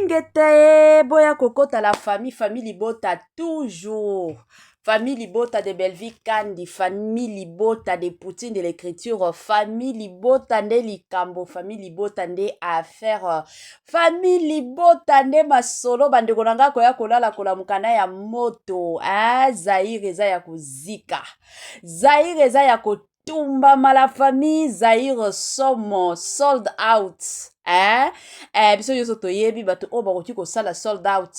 Ingete boya kokota la famille, famille libota toujours. Famille libota de Bellevue Kandi, famille libota de Poutine de l'écriture, famille libota nde likambo, famille libota nde affaire, famille libota nde masolo. Bandeko na ngai, koya kolala kolamuka na ya moto, ah, Zaire eza ya kozika, Zaire eza ya kotumbama. La famille, Zaire somo, sold out, eh? Eh, biso nyonso toyebi bato oyo bakoki kosala sold out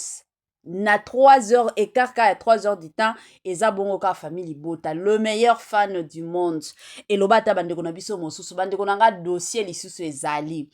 na 3 heures écart kaka ya 3 heures du temps. Eza bongo kaka famille libota, le meilleur fan du monde. Eloba ata bandeko na biso mosusu. Bandeko na nga, dossier lisusu ezali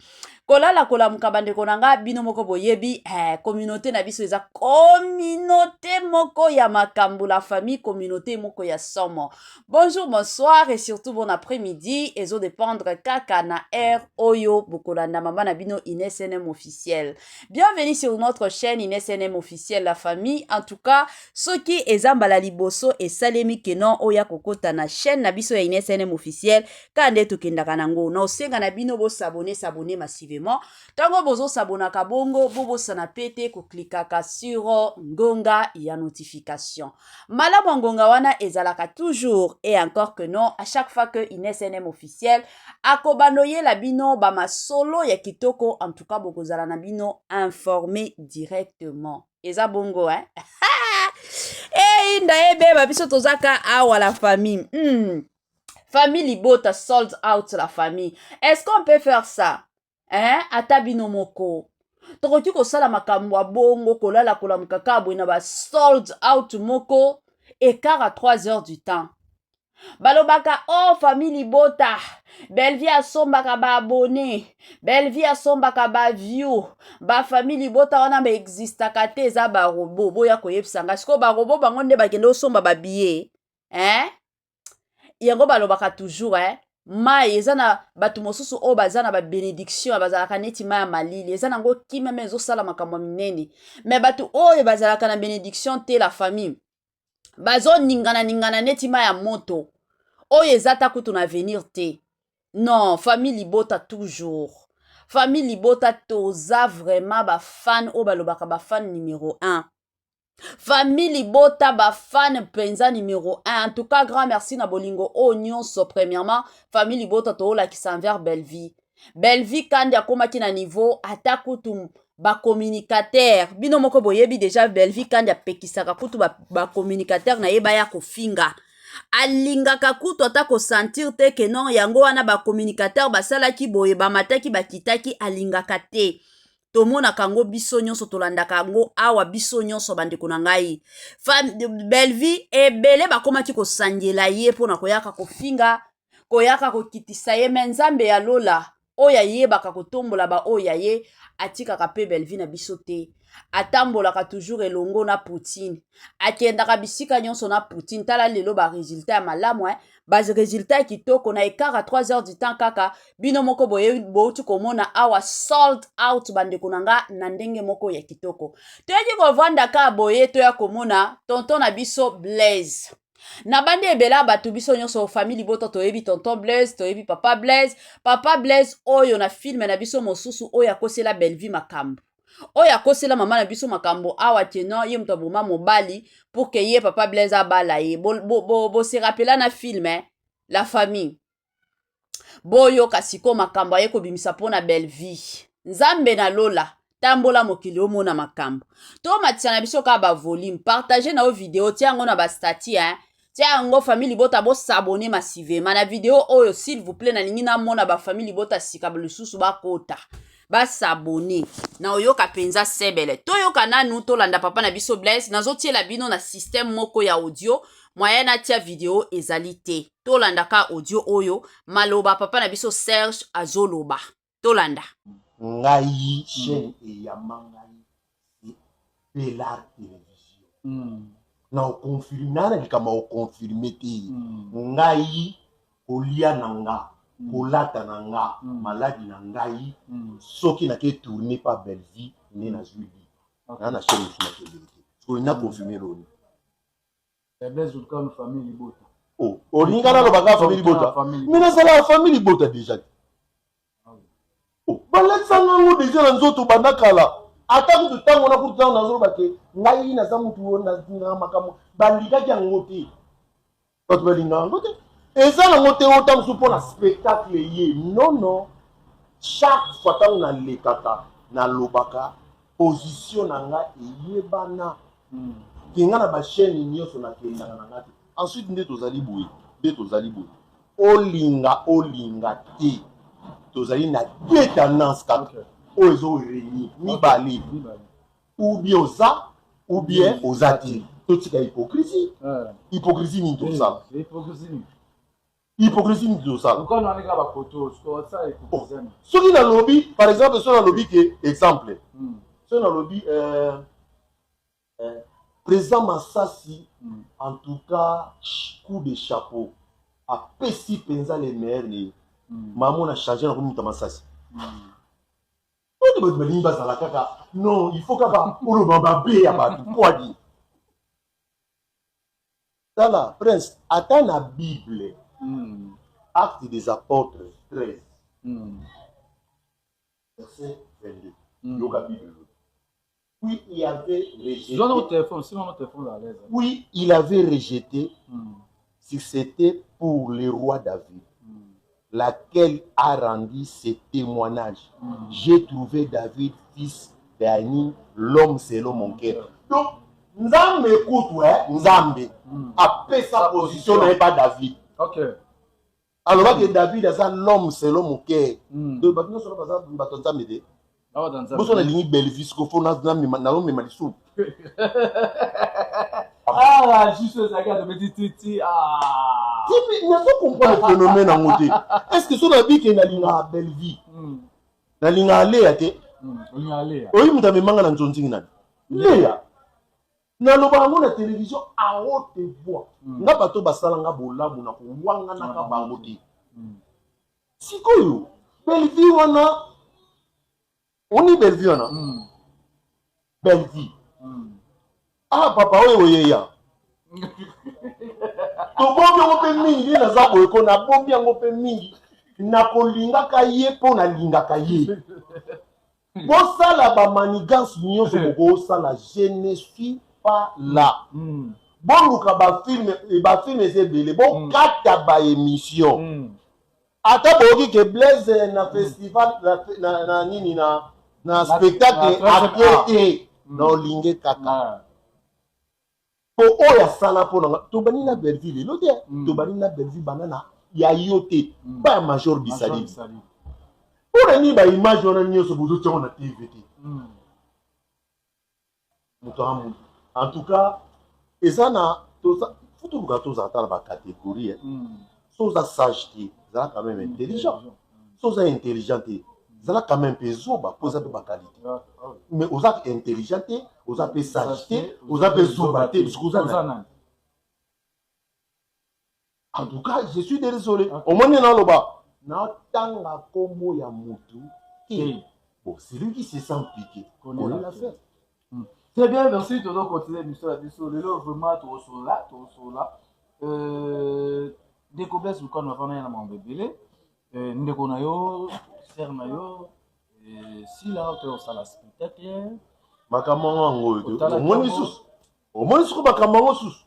kolala kolamuka. Bandeko na nga, bino moko boyebi, communauté na biso eza communauté moko ya makambo. La famille, communauté moko ya somo. Bonjour, bonsoir et surtout bon après-midi, ezodépendre kaka na heure oyo bokolanda mama na bino Ines NM officiel. Bienvenue sur notre chaîne Ines NM officiel, la famille. En tout cas, soki eza mbala liboso esalemi keno oya kokota na chaîne na biso ya Ines NM officiel, kaka nde tokendaka nango na osenga na bino bos'abonner, s'abonner massivement. Ntango bozosabonaka bongo, bobosana pe te koklikaka sur ngonga ya notification. Malamu ya ngonga wana ezalaka toujours et encore que non, à chaque fois que Ines NM officiel akobanda oyela bino bamasolo ya kitoko, en tout cas bokozala na bino informé directement. Eza bongo, hein? Eyinda ebeba, biso tozaka awa, la famille. Famille libota sold out. La famille, est-ce qu'on peut faire ça, hein? Ata bino moko, tokoki kosala makambo ya bongo, kolala kolamuka kaka boye na ba sold out moko écart à 3 heures du temps? Balobaka o oh, famille libota, Bellevue asombaka baabonnés, Bellevue asombaka baviews. Bafamille libota wana baexistaka te, eza barobots. Boya koyebisa nga sikoyo, barobots bango nde bakende osomba babillets, hein? Yango balobaka toujours, eh? Mai eza na bato mosusu oyo baza na babénédiction, bazalaka neti mai ya malili, eza nango kimia, me ezosala makambo ya minene. Me bato oyo bazalaka na bénédiction te, la famille, bazoningana-ningana neti mai ya moto oyo eza ta kutu na avenir te. Non, famille libota toujours, famille libota toza vraiment bafan oyo balobaka bafan numéro 1. Famille libota, bafan mpenza numéro 1. En tout cas, grand merci na bolingo oyo nyonso. Premièrement, famille libota toolakisa envers Bellevue. Bellevue Kandi akomaki na niveau ata kutu bacommunicateur, bino moko boyebi déjà, Bellevue Kandi apekisaka kutu bacommunicateur na ye baya kofinga. Alingaka kutu ata kosentir te ke non, yango wana bacommunicateur basalaki boye, bamataki, bakitaki, alingaka te. Tomonaka yango biso nyonso, tolandaka yango awa biso nyonso. Bandeko na ngai, Bellevue ebele bakomaki kosangela ye mpona koyaka kofinga, koyaka kokitisa ye. Me Nzambe ya lola oyo ayebaka kotombola baoyo ya ye, atikaka mpe Bellevue na biso te. Atambolaka toujours elongo na Poutine, akendaka bisika nyonso na Poutine. Tala lelo baresultat ya malamu, eh? Baresultat ya kitoko na écart ya 3 heures du temps kaka. Bino moko bouti komona awa sold out, bandeko na nga, na ndenge moko ya kitoko. Toyaki kovanda kaka boye, toya komona tonton na biso Blaise na bandi ebele ya bato. Biso nyonso famille libota toyebi tonton Blaise, toyebi papa Blaise. Papa Blaise oyo na film na biso mosusu oyo akosela Bellevue makambo, oyo akosela mama na biso makambo awa ke non, ye moto aboma mobali pour que ye papa Blaise abala ye. Bose rappeler na film, eh? La famille, boyoka sikoyo makambo aye kobimisa mpo na Bellevue. Nzambe na lola, tambola mokili, omona makambo. Tomatisa na biso kaka bavolume. Partage na yo video, tia yango na bastatuts, hein? Tia yango. Famille libota, bos'abonner massivement na video oyo, s'il vous plaît. Nalingi namona bafamille libota sika lisusu bakota, bas'abonner na oyoka mpenza sebele. Toyoka nanu, tolanda papa na biso Blaise. Nazotiela bino na système moko ya audio, moyen natia video ezali te. Tolanda ka audio oyo, maloba papa na biso Serge azoloba, tolanda. Ngai, chaîne eyamba ngai, Pelar Télévision. Na oconfirme na likambo ya oconfirme te. Ngai, kolia na nga, kolata na nga, maladi na ngai, soki nake tourne pa Bellevue nde nazwi li na chaîne mosusu nakendeli te. Soki na confirme loni. Blaise Lukano, famille libota. Oh, olinga nalobaka famille libota, me nazalaka famille libota déjà te. Oh, balakisanga yango déjà na nzoto banda kala. Ata kutu ntango na kutu ntango nazoloba ke ngai naza mutu nalingaka makambo, balingaki yango te. Bato balingaka yango te, eza nango te. Oyo ntango mosusu mpo na spectacle ye, non, non, chaque fois ntango nalekaka, nalobaka position na nga eyebana ke nga na bachaîne nyonso nakendaka na nga te. Ensuite, nde tozali boye, nde tozali boye, olinga olinga te, tozali na deux tendance kaka oyo ezoréunir mibale: ou bien oza, ou bien oza te. Totika hypocrisie. Hypocrisie nini tosala? Hypocrisie nini tosala? Soki nalobi, par exemple, soki nalobi ke, exemple, soki nalobi président Masasi, en tout cas coup de chapeau, apesi mpenza le meilleur ne mamo na change na komi muta Masasi oyo. Bato balingi bazala kaka, non, il faut kaka oloba mabe ya bato po adi. Tala prince, ata na Bible, Acte des Apôtres 13 verset 22, yoka Bible: puis il avait rejeté puis il avait rejeté si c'était pour le roi David, laquelle a rendu ce témoignage: j'ai trouvé David, fils d'Ani, l'homme selon mon cœur. Donc Nzambe kutu, Nzambe apesa position na ye pa David. Alobaki David aza l'homme selon mon cœur. Donc bato nyonso baza bato Nzambe te. Boso nalingi Belvis ko fo nazomema lisumu. Ah, juste ezalaki atobeti titi. Ah. Nazo comprendre phénomène yango te. Est ce que so nabike nalingaka Bellevie, nalingaka Leya te? Oyi moto amemanga na nzonzingi nani? Leya. Nalobaka yango na télévision à haute voix. Nga bato basalanga bolamu na kowanganaka bango te. Sikoyo Bellevie wana, oni Bellevie wana, Bellevie, ah papa, oyo oyeya tobombi yango mpe mingi. Nde naza boye ko nabombi yango mpe mingi, nakolingaka ye mpo nalingaka ye. Bosala bamanigance nyonso bokosala, je ne suis pas là. Boluka bafilm, bafilm eza ebele, bokata baémission. Ata boyoki ke Blaise na festival na nini, na spectacle ake te, na olinge kaka po oyo asala mpo nanga. Tobandi na Belleville lelo te, tobandi na Belleville banda na ya yo te, ba ya Major Bisalili. Mpona nini baimage wana nyonso bozotiango na TV te? Moto aa moto, en tout cas eza na faut toluka tozala ata na bacatégorie. So oza sage te, zala quand même intelligent. So oza intelligent te, zala quand même mpe zoba, mpo oza mpe baqualité. Mais oza intelligent te, oza mpe sage te, oza mpe zoba te, parce que oza nani? En tout cas, je suis désolé. Omoni, naloba natanga nkombo ya motu te. Bon, celui qui se sent piqué connaît l'affaire. Très bien, merci. Tozo continuer émission na biso lelo. Vraiment tokosola, tokosola. Ndeko Blaise Lukano avanda ye na makambo ebele. Ndeko na yo, sœur na yo Sila to osala spectacle. Makambo yango oyo omoni susu, omoni suku makambo yango susu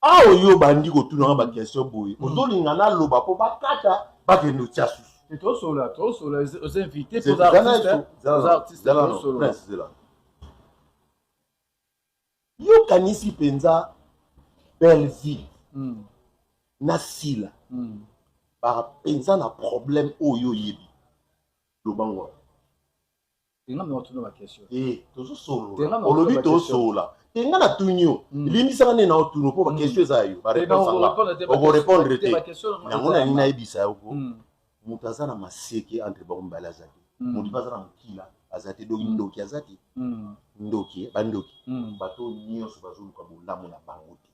awa oyo bandi kotunanga baquestion boye, ozolinga naloba mpo bakata bakende otia susu. Tosola, tosola, oza invité, oza artiste, tosola. Yokanisi mpenza Belleville na Sila baka mpenza na problème oyo oyebi, lobango. Tozosolola, olobi tosolola te. Nga na tuni yo, limbisaka nde na otuni mpo baquestion eza ya yo, baréponse anga okorépondre te. Yango nalingi nayebisa yo ko moto aza na maseke entre bango mibale aza te, moto mpe aza na mokila aza te. Donc ndoki aza te, ndoki, bandoki, bato nyonso bazoluka bolamu na bango te.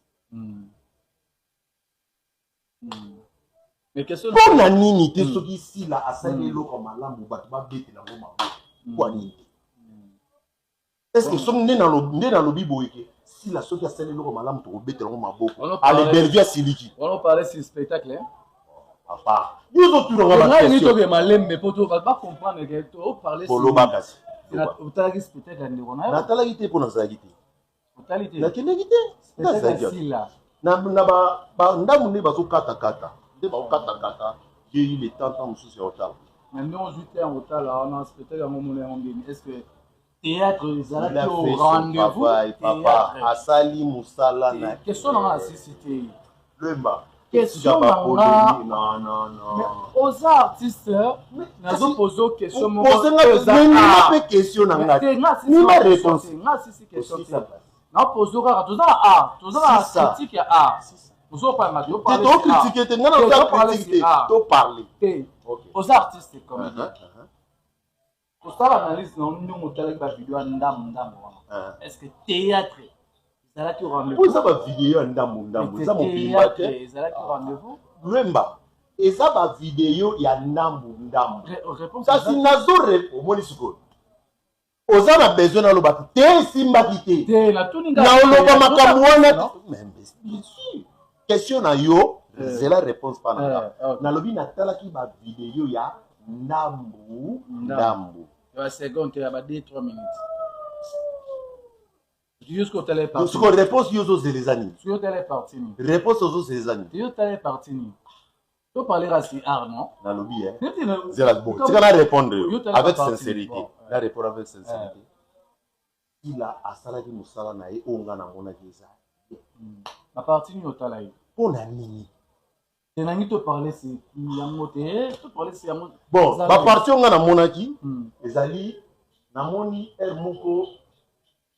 Mpo na nini te? Soki Sila asali eloko malamu, bato babetela yango maboko, mpo nini te? Est-ce soki nde nalobi boye ke Sila soki asali eloko malamu, tokobetela yango maboko, ale Bellevie asiliki? Papa, yo ozotunanga. Malembe po bacomprendre ke toparle. Koloba kasi. Otalaki spectacle ya ndeko na yo? Natalaki te mpo nazalaki te. Otali te? Nakendeki te. Spectacle ya Sila. Na bandambo nde bazokatakata, nde bakokatakata, j'ai eu le temps ntango mosusu ya kotala. Na ndenge ozwi te ya kotala wana spectacle yango, omona yango ndeni? Est ce que théâtre ezalaki au rendez-vous? Papa asali mosala na Question na nga asisi te. Lemba. Question na nga, oza artiste, nazopose question moko. Mpe question na nga, nima réponse. Nga asisi question te, napose kaka. Toza na art, toza na critique ya art, ozopanga. Tocritique te, nga naza critique te, toparle. Te, oza artiste comédien, kosala analyse na ndenge otalaki bavideo ya ndambo ndambo wana, est ce que théâtre ezalaki rendez-vous? Eza bavideo ya ndambo ndambo, eza mobimba te. Ezalaki rendez-vous? Lwemba, eza bavideo ya ndambu ndambu, kasi nazo omoni sikoyo oza na besoin nalobaki te, esimbaki te. Naoloba makambo wana. Bien sûr, question na yo, zela réponse mpa na nga. Nalobi natalaki bavideo ya ndambu ndambu. Ya seconde, ya ba 2 3 minutes, jusqu'au tele parti. Siko réponse yo ozozela eza nini? Yo tele parti nini? Réponse ozozela eza nini? Yo tele parti nini? To parler si art, non? Nalobi zela, bon, tika na répondre yo avec sincérité, na répondre avec sincérité. Ila asalaki mosala na ye oyo nga namonaki eza. Baparti nini otala ye? Mpo na nini? Tenangi toparle si yango te, toparle si yango. Bon, baparti oyo nga namonaki ezali, namoni aire moko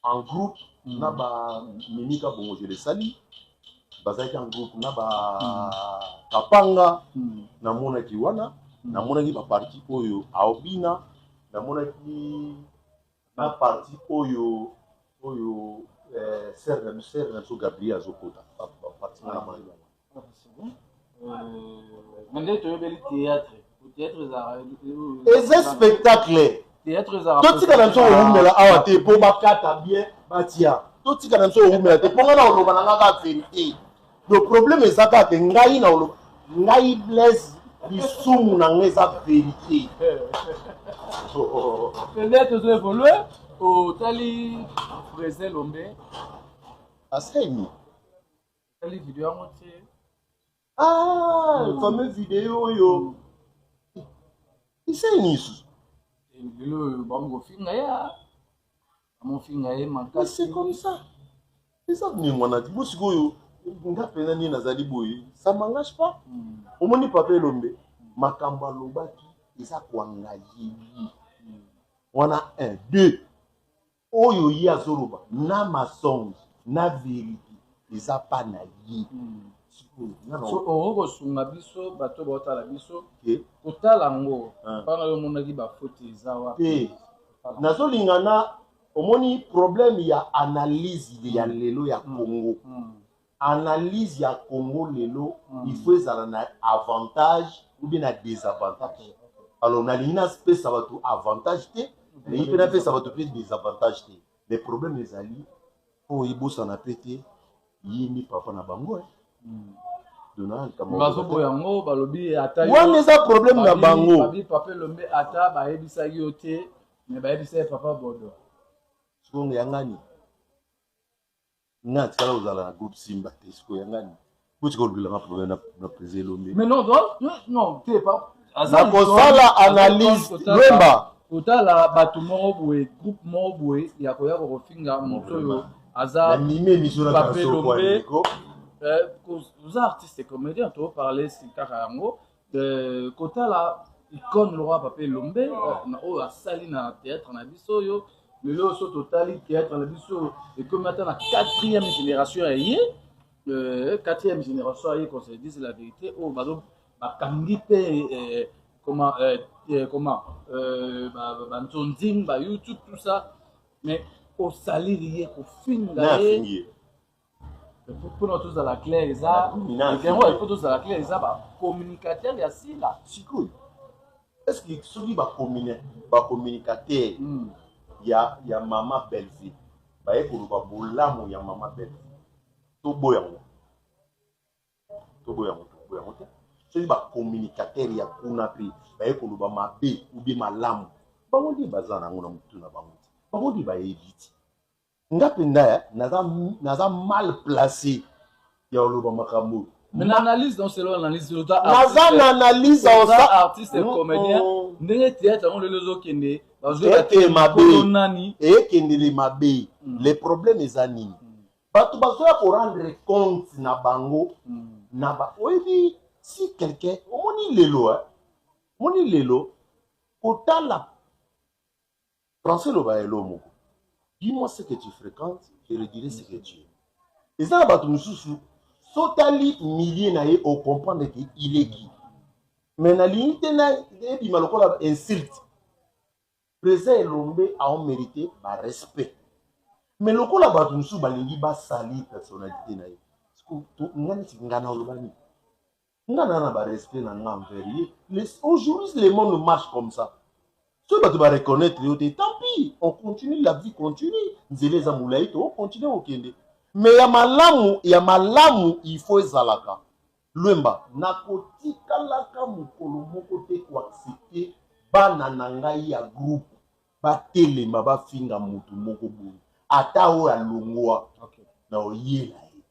en groupe na bamimika bongo, je le sali, bazalaki en groupe na bakapanga. Namonaki wana, namonaki baparti oyo aobina, namonaki na parti oyo sœur na biso Gabriel azokota. Baparti nga namonaki yango. Mais nde toyebeli théâtre, théâtre ezalaka Eza spectacle. Théâtre ezalaka Totika na biso kowumela awa te mpo bakata bien batia. Totika na biso kowumela te mpo ngai na koloba na nga kaka vérité. Le problème eza kaka ke ngai na koloba, ngai Blaise, lisumu na ngai eza vérité. Nde tozo évolue, otali Frézé Lombe? Aseni. Otali video yango te? Ah, fameux vidéo oyo esali nini susu? Lelo oyo bango kofinga ye, bamofinga ye Mais makasi. C'est comme ça, eza ndenge wana ti bo sikoyo nga mpenza nde nazali boye, ça m'engage pas. Omoni papa Elombe, makambo alobaki eza koengager ye wana 1 2 oyo ye azoloba na mensonge na vérité eza pa na ye. Sikoyo nga na So okoki kosunga biso, bato baotala biso, Ke kotala yango Ah. mpana oyo omonaki bafaute eza wapi? Te, nazolinga na omoni problème ya analyse ya lelo ya Congo. Analyse ya Congo lelo, il faut ezala na avantage ou bien na désavantage. Alors nalingi napesa bato avantage te, nalingi mpe napesa bato mpe désavantage te. Mais problème ezali mpo oyebosana mpe te, ye nde papa na bango, eh. Donald. Bazoboya yango, balobi ata Wana eza problème na bango. Babi papa Elombe, ata bayebisaki yo te, mais bayebisa ye papa Bodo. Sikoyo yangani, nga tikala kozala na groupe Simba te. Sikoyo yangani botika olobelanga problème na président Elombe. Mais non, non, non te pa Nakosala analyse, Lwemba. Kotala bato moko boye, groupe moko boye ya koya kokofinga moto oyo aza Nanime émission na Papa Kanso kwa Elombe. ndeko. Oza artiste comédien, toparle si kaka yango. Kotala icône lokola papa Elombe, na oyo asali na théâtre na biso oyo lelo, so totali théâtre na biso ekomi ata na quatrième génération ya ye, quatrième génération ya ye, qu'on se dise la vérité, oyo bazo bakangi mpe comment, comment banzonzing, ba YouTube, tout ça, mais kosaliri ye, kofinga Na ye. afingi ye? Mpona tozala clair, eza Na afingi yango. ye. Il faut tozala clair, eza bacommunicateur ya Sila. Sikoyo est ce que soki bacommunicateur ya mama Bellevue baye koloba bolamu ya mama Bellevue, toboya yango? Toboya yango? Toboya yango te. Soki bacommunicateur ya kuna mpe baye koloba mabe ou bien malamu, Bango nde baza nango na motu na bango te, bango nde bayebi te. Nga mpenza naza mal placé ya koloba makambo oyo. Mais na analyse, donc selon analyse, oza naza na analyse. Oza artiste comédien, ndenge théâtre yango lelo ezokende. Eke mabe. Nani? Ekendele mabe. Le problème eza nini? Bato bazoya korendre compte na bango na ba oyebi, si quelqu'un omoni lelo, omoni lelo kotala français, loba elo moko: "Dis-moi ce que tu fréquentes, je te dirai ce que tu es." Eza na bato mosusu, sotali milieu na ye, ocomprendre ke il est qui. Mais nalingi te na ebima lokola insulte. Président Elombe aomérite barespect, mais lokola bato mosusu balingi basali personnalité na ye, nga neti nga na oloba nini? Nga na barespect na nga envers ye. Aujourd'hui, le monde marche comme ça. Soki bato bareconnaître yo te, tant pis, on continue, la vie continue. Nzela eza molai, to continue kokende. Mais ya malamu, ya malamu, il faut ezalaka Lwemba. Nakotikalaka mokolo moko te koaccepte bana na ngai ya groupe batelema bafinga motu moko boye, ata oyo alongwa na oyela ye.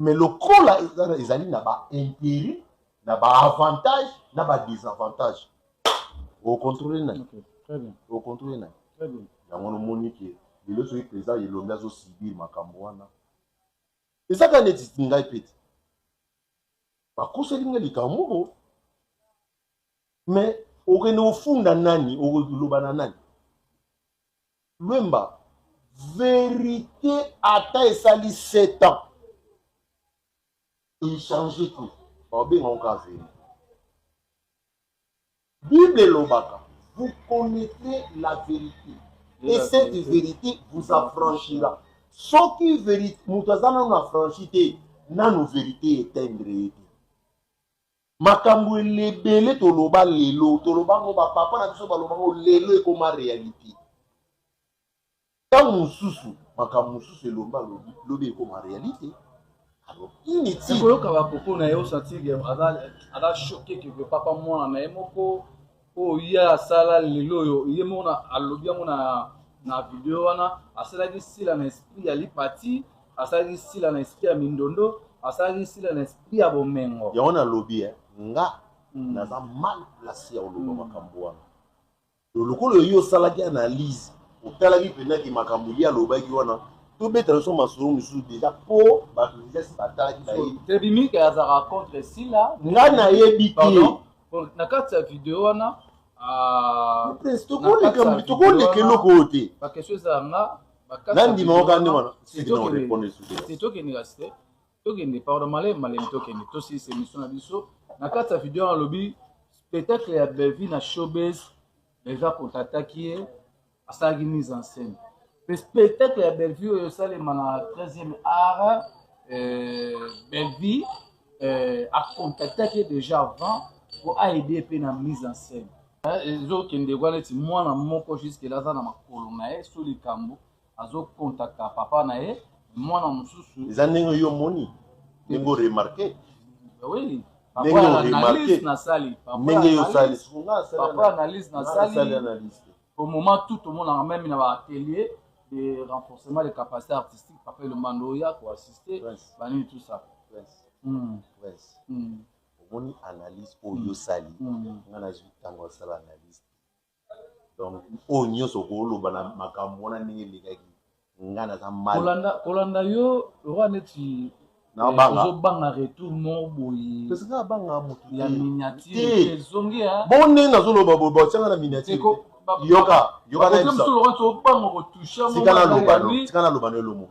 Mais lokola ezali na baintérêt, na baavantage, na badésavantage, okontrole na ye, okontrole na ye. Yango nomoni ke lelo soki président Elombe azosubir makambo wana, eza kaka neti ngai mpe te bakoseli ngai likambo moko. Mais okende kofunda nani? Okoloba na nani? Lwemba, vérité ata esali 7 ans, echange te, babenga kaka vérité. Bible elobaka: "Vous connaîtrez la vérité et cette vérité vous affranchira." Soki vérité, moto aza nano affranchi te, nano vérité etendre ye te. Makambo elebele toloba lelo, tolobango, bapapa na biso balobango, lelo ekoma réalité. Ntango mosusu makambo mosusu elomba lobi lobi ekoma réalité. Alors inutile. Koyoka bapropos na ye, osentir aza choqué quelque part pa mwana na ye moko oyo ye asala lelo oyo. Ye moko alobi yango na video wana: asalaki sila na esprit ya lipati, asalaki sila na esprit ya mindondo, asalaki sila na esprit ya bomengo. Yango nalobi, nga naza mal placé ya koloba makambo wana. Lokola oyo osalaki analyse, otalaki mpendaki makambo ye alobaki wana, tobetela biso masolo mosusu déjà, mpo bato déjà si batalaki bayebi. Tebimike azalaka contre sila. Nga nayebi te. Na kati ya video wana. Prince, tokoleka eloko oyo te. Baquestion ezalanga. Nandima oka nde wana. Tokende kasi te, tokende, pardon, malemi malemi, tokende, tosilisa émission na biso. Na kati ya video wana alobi spectacle ya Belvi na Showbase, déjà contactaki ye, asalaki mise en scène. Mpe spectacle ya Bellevue oyo esalema na 13e art, Bellevue acontactaki ye déjà avant po aide mpe na mise en scène. Ezokende kwa neti mwana moko jusque là aza na makolo na ye, so likambo azocontacta papa na ye, mwana mosusu. Eza ndenge yo omoni, ndenge oremarke. Oui. Ndenge oremarke. Nasali. Ndenge yo osali. Papa, analyse nasali au moment tout omonaka même na baatelier de renforcement de capacité artistique, papa Elomando oya koassiste banini, tout ça. Prince, omoni analyse oyo osali, nga nazwi ntango asala analyse. Donc oyo nyonso okoloba na makambo wana, ndenge elekaki, nga naza mal. Kolanda yo lokola neti ozobanga retour moko boye. Parce que abanga motu. Ya miniature ezongi. Bon, ndenge nazoloba boye, batianga na miniature. Yoka, yoka. Obanga kotouche. Tika naloba, tika naloba na elomo.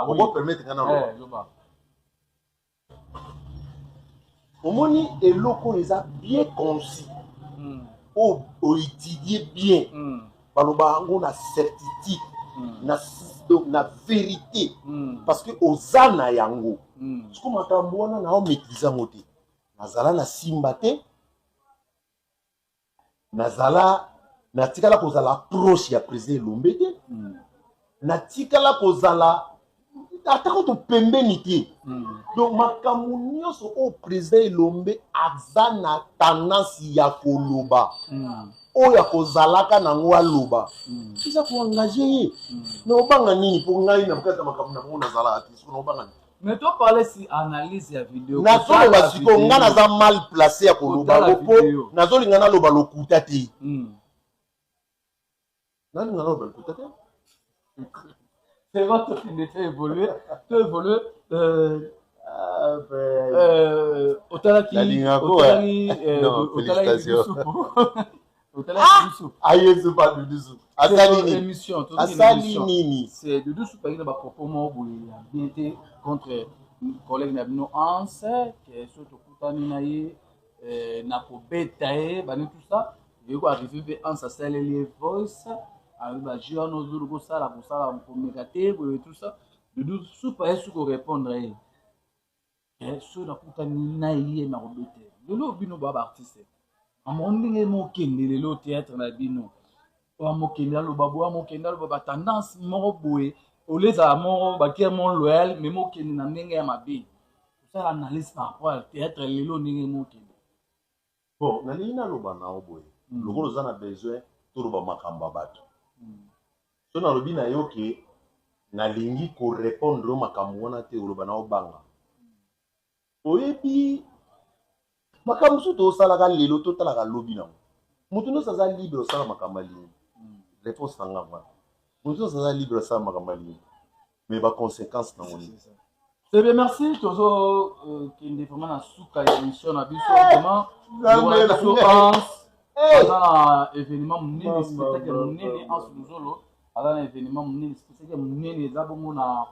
Okopermettre nga naloba? Omoni, eloko oyo eza bien conçu, oyo oétudie bien, baloba yango na certitude, na vérité, parce que oza na yango. Siko makambo wana na omaîtrise yango te. Nazala na simba te, nazala, natikala kozala proche ya président Elombe te, natikala kozala ata kutu pembeni te. Donc makambo nyonso oyo président Elombe aza na tendance ya koloba. Oyo akozalaka nango aloba eza koengage ye. Na obanga nini? Mpo ngai na kati ya makambo na bango nazalaka te, soki na obanga nini? Mais to parler si analyse ya video. Nazoloba sikoyo, ngai naza mal placé ya koloba yango mpo nazolinga naloba lokuta te. Nalinga naloba lokuta te. C'est vrai, tokende to évolue, to évolue. Otalaki otalaki otalaki otalaki biso. Ayesu pa Dudu asali nini? Émission. Asali nini? C'est Dudu Supu ayaki na bapropos moko boye ya bien te contre collègue na bino Anse, ke so tokutani na ye na kobeta ye bani, tout ça. Eyeko arrive mpe Anse asaleli ye voice, alobi bajeu wana ozoluka kosala, kosala komeka te boye, tout ça. Dudu Supu aye su korépondre ye so nakutani na ye na kobeta ye. Lelo bino ba baartiste, amo ndenge mokende lelo théâtre na bino, oyo mokende aloba boye, mokende aloba batendance moko boye, ole ezala moko baguerre moko loyal, mais mokende na ndenge ya mabe. Kosala analyse par rapport ya théâtre lelo ndenge mokende. Bon, nalingi naloba na yo boye. Lokola oza na besoin toloba makambo ya bato, so nalobi na yo ke nalingi korépondre yo makambo wana te, oloba na obanga. Oyebi makambo mosusu tosalaka lelo, totalaka lobi nango. Moto nyonso aza libre osala makambo alingi. Réponse na nga wana, moto nyonso aza libre asala makambo alingi, mais baconséquence nango nini? C'est bien, merci. Tozo kende vraiment na suka ya émission na biso. Vraiment, na biso Hans aza na événement monene, spectacle monene. Hans Luzolo aza na événement monene, spectacle monene, eza bongo na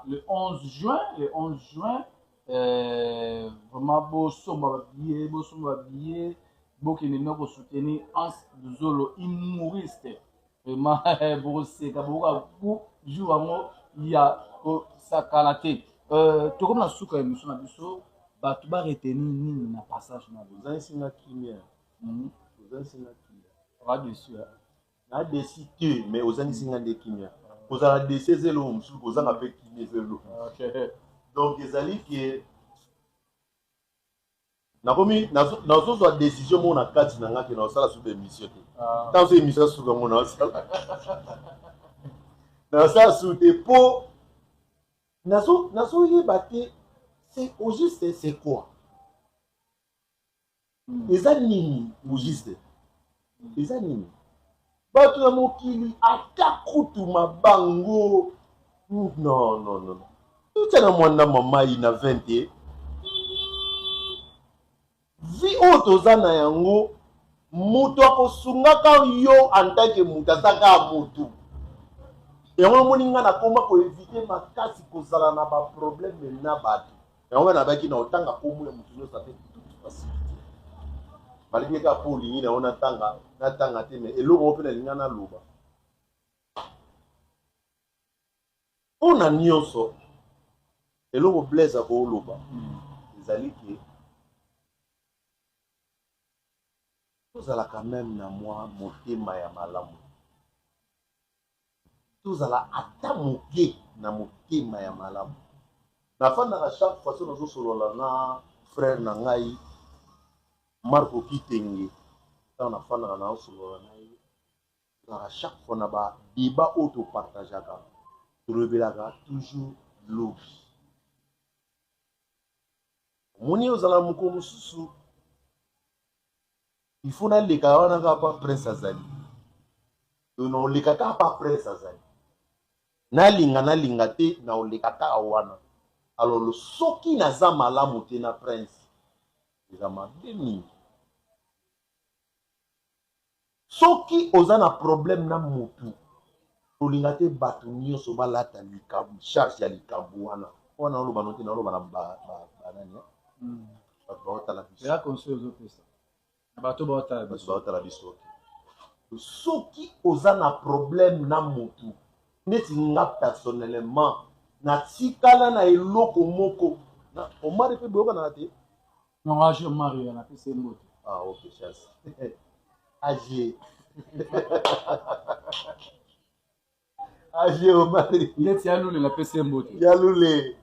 le 11 juin, le 11 juin. Vraiment bosomba babillet, bosomba babillet, bokende no kosoutenir Hans Luzolo humoriste. Vraiment bokoseka, bokoka ku jour yango ya kosakana te. Tokomi na suka ya émission na biso. Bato baretenir nini na passage na biso? Ozangisinga kimia. Ozangisinga kimia. Oza déçu? Na déçu te, mais ozangisinga nde kimia. Kozala déçu eza eloko mosusu, kozanga mpe kimia eza eloko. Donc ezali ke nakomi nazozwa décision moko na kati na nga ke naosala suka émission te. Ntango so émission asuka yango, naosala nasala su te, mpo nazoyeba te c'est au juste, c'est quoi, eza nini au juste, eza nini. Bato ya mokili, ata kutu mabango, non, non, non, tutya na mwana mamai na 20 te. Vie oyo toza na yango, moto akosungaka yo en tant que moto aza kaka motu. Yango omoni ngai nakoma koéviter makasi kozala na baproblème na bato. Yango ngai nabaki na otanga kombo ya motu nyonso ape toute facilité. Balingi kaka mpo olingi na yo natanga, natanga te. Mais eloko moko mpe nalinga naloba mpo na nyonso, eloko Blaise akoloba ezali ke tozala quand même na mwa motema ya malamu, tozala ata moke na motema ya malamu. Nafandaka chaque fois so nazosolola na frère na ngai Marco Kitenge. Ntango nafandaka nazosolola na ye, tozalaka chaque fois na badébat oyo topartageaka, tolobelaka toujours lobi. Omoni, ozala mokolo mosusu, il faut naleka wana kaka pa Prince azali. Donc naoleka kaka pa Prince azali, nalinga nalinga te, naoleka kaka wana. Alors soki naza malamu te na Prince, eza mabe mingi. Soki oza na problème na motu, tolinga te bato nyonso balata likambo, charge ya likambo wana. Wana oloba no te, naoloba na banani, bato baotala biso. Eza conseil ozopesa bato baotala bato biso. Baotala biso. Soki oza na problème na motu, neti nga personnellement natikala na eloko moko na Omari mpe boyokanaka te. Non, age Mario napesa ye mbote. Ah ok, chance age age Omari. Neti ya Lule, napesa ye mbote. Ya Lule,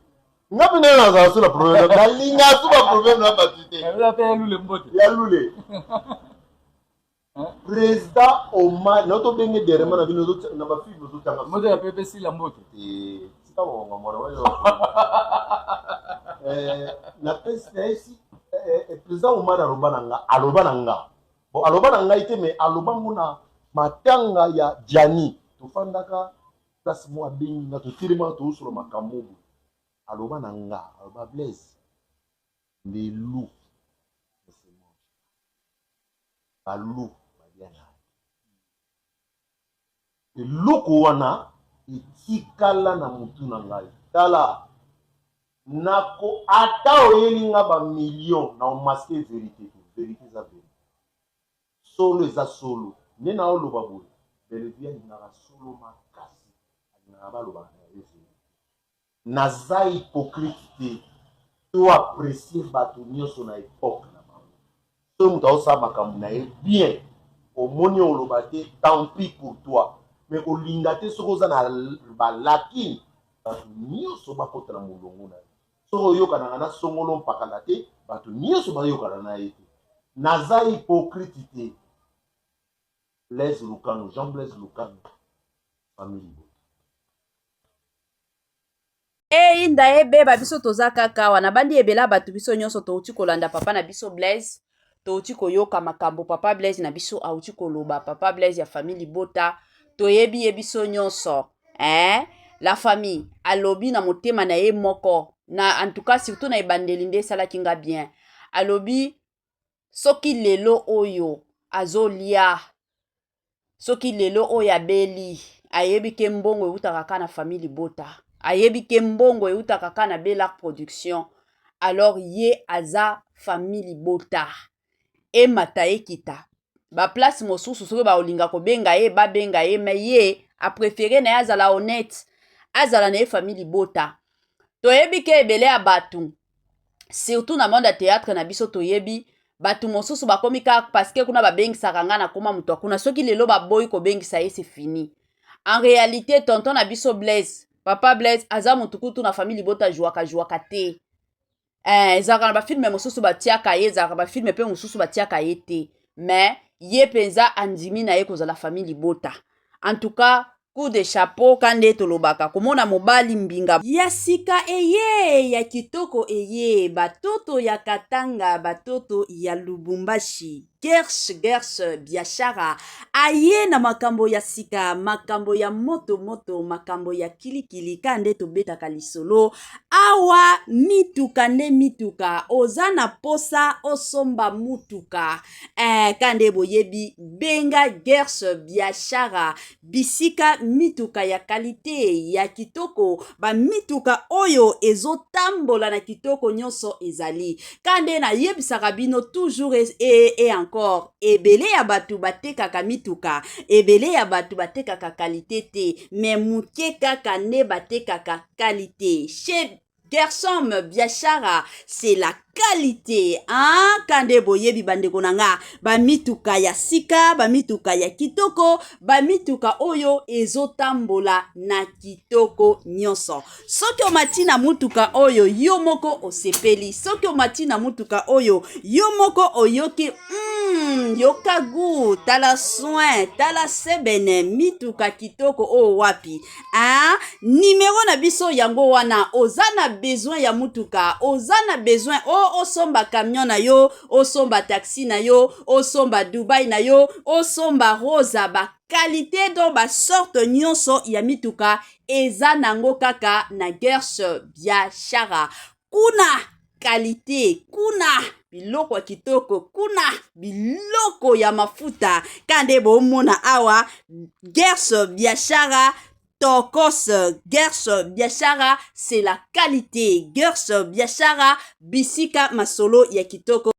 nga mpe ndenge nazala so na problème, nalinga so baproblème na bato te. Napesa ya Lule mbote. Ya Lule. Président Omar na tobenge derema na bino na bafilme ozotanga moto ya pepe sila mbote tika bonga mwana wana eh, na pesi na esi eh, eh, président Omar aloba na nga aloba na nga bon aloba na ngai te mais aloba ngo na matanga ya Gianni tofandaka place moko abengi nga totelemaka tozosola makambo boye aloba na nga aloba Blaise les loups ne se mangent pas ba loups balianaka te eloko wana etikala na mutu na ngai tala nako ata oyeli nga ba million na omaske verite te verite eza verite solo eza solo nde na oloba boye Bellevue alingaka solo makasi alingaka balobaka na ye verite Naza hypocrite te to apprecier batu nioso na epoque na bango soki mutu azo sala makambu na ye bien omoni oloba te tant pis pour toi mais kolinga te soki oza na ba lacune batu nioso bakota na molongo na yo soki oyokanaka na songolo mpakala te batu nioso bayokana na ye te naza hypocrite te Blaise Lukano Jean Blaise Lukano famille libota. Eyinda ebeba biso toza kaka awa na bandi ebela bato biso nyonso touti kolanda papa na biso Blaise touti koyoka makambo papa Blaise na biso auti koloba papa Blaise ya famille libota toyebi ye biso nyonso eh? La famille alobi na motema na ye moko na en tout cas surtout na ebandeli nde esalaki nga bien alobi soki lelo oyo azolia soki lelo oyo abeli ayebi ke mbongo eutaka kaka na famille libota ayebi ke mbongo eutaka kaka na Bel'Art Production alors ye aza famille libota emata ekita baplace mosusu soki baolinga kobenga ye babenga ye me ye aprefere na ye azala honnête azala na ye famille libota toyebi ke ebele ya bato surtout na monde ya théâtre na biso toyebi bato mosusu bakomi kaka parce que kuna babengisaka ngai nakoma moto ya kuna soki lelo baboyi kobengisa ye c'est fini en réalité tonton na biso Blaise papa Blaise aza motu kutu na famille libota ajuaka juaka te eh, ezalaka na bafilme mosusu batiaka ye ezalaka bafilme mpe mosusu batiaka ye te mais ye mpenza andimi na ye kozala famille libota en tout cas coup de chapeau ka nde tolobaka komona mobali mbinga ya sika eye ya kitoko eye batoto ya katanga batoto ya lubumbashi gersh gersh biashara aye na makambo ya sika makambo ya moto moto makambo ya kilikili ka nde tobetaka lisolo awa mituka nde mituka oza na posa osomba mutuka eh, ka nde boyebi benga gersh biashara bisika mituka ya kalite ya kitoko bamituka oyo ezotambola na kitoko nyonso ezali ka nde nayebisaka bino toujours et, et, et encore ebele ya bato batekaka mituka ebele ya bato batekaka kalite te me moke kaka nde batekaka kalite chez Gersom Biashara c'est la qualité hein? Kande boyebi bandeko na nga bamituka ya sika bamituka ya kitoko bamituka oyo ezotambola na kitoko nyonso soki omati na mutuka oyo yo moko osepeli soki omati na mutuka oyo yo moko oyoki yoka gu tala soin tala sebene mituka kitoko oyo wapi ah, nimero na biso yango wana oza na besoin ya mutuka oza na besoin o osomba camion na yo osomba taxi na yo osomba dubai na yo osomba rosa ba qualité donc basorte nyonso ya mituka eza nango kaka na gerse biashara kuna kalite kuna biloko ya kitoko kuna biloko ya mafuta ka nde bomona awa gerse biashara tokos gerse biashara c'est la qualité gerse biashara bisika masolo ya kitoko.